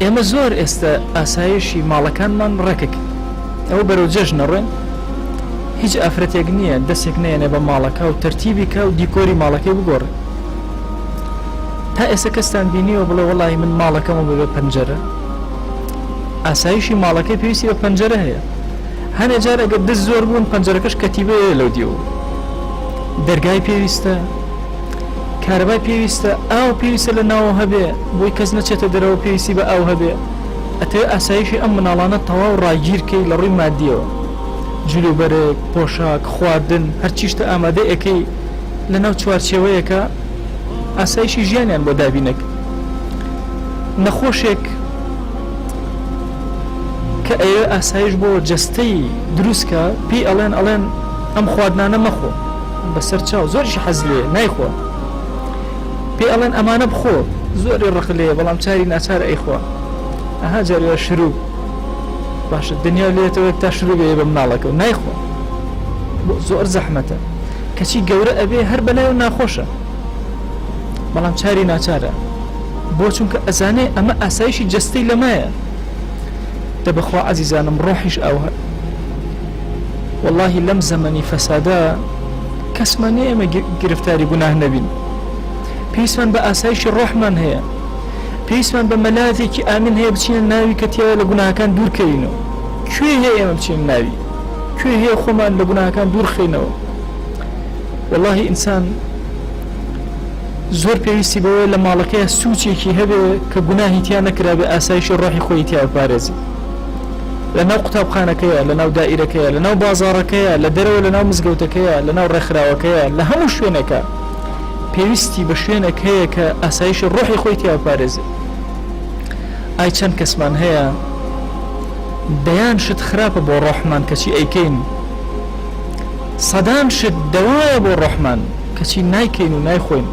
ئێمە زۆر ئێستە ئاسایشی ماڵەکانمان ڕێکەکەین ئەوە بەرەو جەژن ئەڕۆین هیچ ئافرەتێک نییە دەسێک نەیەنێ بە ماڵەکە و تەرتیبی کا و دیکۆری ماڵەکەی بگۆڕێ تا ئێستا کەستان بینیوە بڵێ وەڵی من ماڵەکەمە بەبێ پەنجەرە ئاسایشی ماڵەکەی پێویستی بە پەنجەرە هەیە هەنێ جار ئەگەر دز زۆر بوون پەنجەرەکەش کەتیبەیە لەو دیەوە دەرگای پێویستە کارەبای پێویستە، ئاو پێویستە لە ناوەوە هەبێ بۆی کەس نەچێتە دەرەوە پێویستی بە ئاو هەبێ، ئەتەوێ ئاسایشی ئەم مناڵانە تەواو ڕاگیر کەی لە ڕووی مادیەوە جلوبەرگ، پۆشاک، خواردن هەرچی شتە ئامادەی ئەکەی لە ناو چوارچێوەیەکا ئاسایشی ژیانیان بۆ دابینەکەی. نەخۆشێک کە ئەیەوێ ئاسایش بۆ جەستەی دروست کا پێی ئەڵێن ئەڵێن ئەم خواردنانە مەخۆ بەسەر چاو زۆریشی حەز لێیە نایخوا پێی ئەڵێن ئەمانە بخۆ زۆری ڕق لێیە بەڵام چاری ناچار ئەیخوا ئەها جاری وا شروب باشە دنیا لێتەوە تا شروب بە مناڵەکە و نایخوا بۆ زۆر زەحمەتە کەچی گەورە ئەبێ هەر بەلای و ناخۆشە بەڵام چاری ناچارە بۆ چونکە ئەزانێ ئەمە ئاسایشی جەستەی لەمایە دە بەخوا عەزیزانم ڕۆحیش ئاوها وەڵاهی لەم زەمەنی فەسادە کەسمان نیە ئێمە گرفتاری گوناه نەبین پێویستمان بە ئاسایشی ڕۆحمان هەیە پێویستمان بە مەلاذێکی ئامن هەیە بچینە ناوی کە تیایا لە گوناهەکان دوور کەوینەوە کوێ هەیە ئێمە بچینە ناوی کوێ هەیە خۆمان لە گوناهەکان دوور خەینەوە وەڵاهی ئینسان زۆر پێویستی بەوەیە لە ماڵەکەی سوچێکی هەبێ کە گوناهی تیا نەکرابێ ئاسایشی ڕۆحی خۆی تیا بپارێزی لە ناو قوتابخانەکەیە، لە ناو دائیرەکەیە، لە ناو بازاڕەکەیە، لە دەرەوە لە ناو مزگەوتەکەیە، لە ناو ڕێکخراوەکەیە، لە هەموو شوێنێکا پێویستی بە شوێنێک هەیە کە ئاسایشی ڕۆحی خۆی تیا بپارێزێ. ئای چەند کەسمان هەیە دەیان شت خراپە بۆ ڕۆحمان کەچی ئەیکەین، سەدان شت دەوایە بۆ ڕۆحمان کەچی نایکەین و نایخۆین.